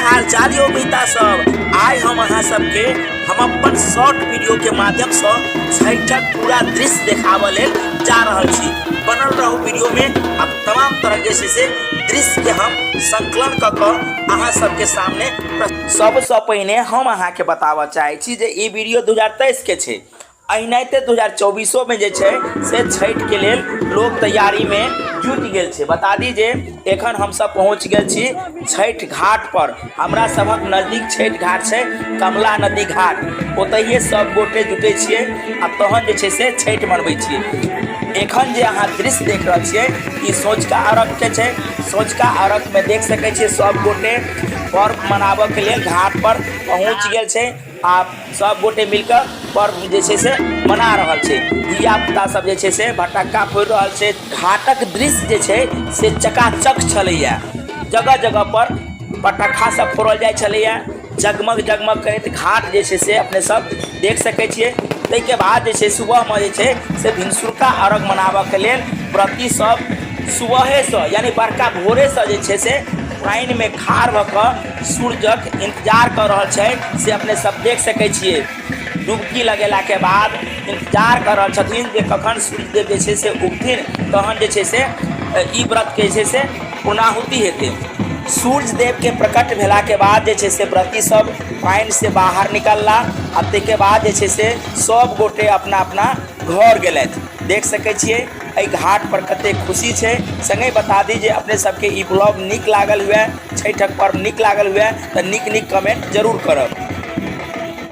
हाल चाल यौ मिता सब। आइ हम अहाँ सबके हम अपन शॉर्ट वीडियो के माध्यम से छठक पूरा दृश्य देखाबऽ लेल जा रहल छी। बनल रहू वीडियो में। आ तमाम तरह के जे छै से दृश्य के हम संकलन कऽ कऽ अहाँ सबके सामने। सबसँ पहिने हम अहाँके बताबऽ चाहै छी जे ई वीडियो 2023 के छै। एनाहिते 2024 में जे छै से छठि के लेल लोग तैयारी में जुटि गेल छै। बता दी जे एखन हमसब पहुँच गेल छी छठि घाट पर। हमरा सभक नजदीक छठि घाट छै कमला नदी घाट, ओतहिए सब गोटे जुटै छियै आ तहन जे छै से छठि मनबै छियै। एखन जे अहाँ दृश्य देख रहल छियै ई सोझका अर्घ के छै। सोझका अर्घ में देख सकै छियै सब गोटे पर्व मनाबऽ के लेल घाट पर पहुँच गेल छै आ सब गोटे मिलकऽ पर्व जे छै से मना रहल छै। धिया पुता सब जे छै से भटक्का फोड़ि रहल छै। घाटक दृश्य जे छै से चकाचक छलैया। जगह जगह पर पटक्खा सब फोड़ल जाइ छलैया। जगमग जगमग करैत घाट जे छै से अपने सब देख सकै छियै। ताहिके बाद जे छै सुबहमे जे छै से भिनसुरका अर्घ मनाबऽके लेल व्रती सब सुबहेसँ यानि बड़का भोरेसँ जे छै से पानिमे खाड़ भऽ कऽ सूर्यक इंतजार कऽ रहल छै, से अपने सब देख सकै छियै। डुबकी लगेलाके बाद इंतजार कऽ रहल छथिन जे कखन सूर्यदेव जे छै से उगथिन, तहन जे छै से ई व्रतके जे छै से पूर्णाहुति हेतै। सूर्यदेवके प्रकट भेलाके बाद जे छै से व्रती सब पानिसँ बाहर निकलला आ ताहिके बाद जे छै से सब गोटे अपना अपना घर गेलथि। देख सकै छियै एहि घाट पर कतेक खुशी छै। संगे बता दी जे अपने सबके ई ब्लॉग नीक लागल हुए, छठिक पर्व नीक लागल हुए तऽ नीक नीक कमेंट जरूर करब।